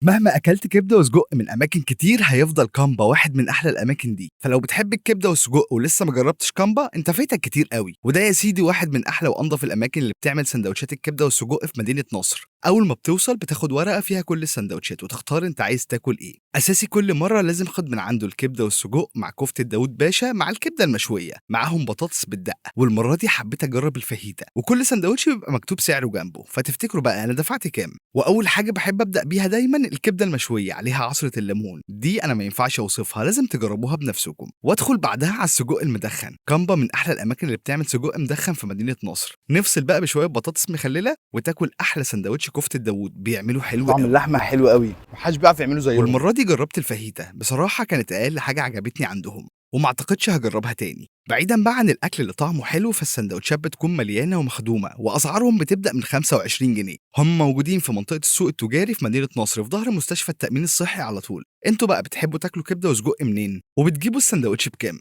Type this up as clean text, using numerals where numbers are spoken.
مهما اكلت كبده وسجق من اماكن كتير هيفضل كامبا واحد من احلى الاماكن دي. فلو بتحب الكبده والسجق ولسه ما جربتش كامبا انت فايتك كتير قوي. وده يا سيدي واحد من احلى وانضف الاماكن اللي بتعمل سندوتشات الكبده والسجق في مدينة نصر. اول ما بتوصل بتاخد ورقة فيها كل السندوتشات وتختار انت عايز تاكل ايه. اساسي كل مرة لازم خد من عنده الكبده والسجق مع كفته داوود باشا مع الكبده المشويه معاهم بطاطس بالدقه. والمرة دي حبيت اجرب الفاهيتا، وكل سندوتش بيبقى مكتوب سعره جنبه، فتفتكروا بقى انا دفعت كام؟ واول حاجة بحب ابدا بيها دايما الكبده المشويه عليها عصره الليمون، دي انا ما ينفعش اوصفها، لازم تجربوها بنفسكم. وادخل بعدها على السجق المدخن. كامبا من احلى الاماكن اللي بتعمل سجق مدخن في مدينة نصر. نفصل بقى بشوية بطاطس مخلله وتاكل احلى سندوتش كفته داوود، بيعملوا حلو طعم قوي. اللحمة حلو قوي، محدش بيعرف يعمله زيهم. والمرة دي جربت الفاهيتا، بصراحة كانت اقل حاجة عجبتني عندهم وما اعتقدش هجربها تاني. بعيدا بقى عن الاكل اللي طعمه حلو، فالسندوتشات بتكون مليانة ومخدومه واسعارهم بتبدا من 25 جنيه. هم موجودين في منطقة السوق التجاري في مدينة نصر في ظهر مستشفى التامين الصحي على طول. انتوا بقى بتحبوا تاكلوا كبده وسجق منين؟ وبتجيبوا السندوتش بكام؟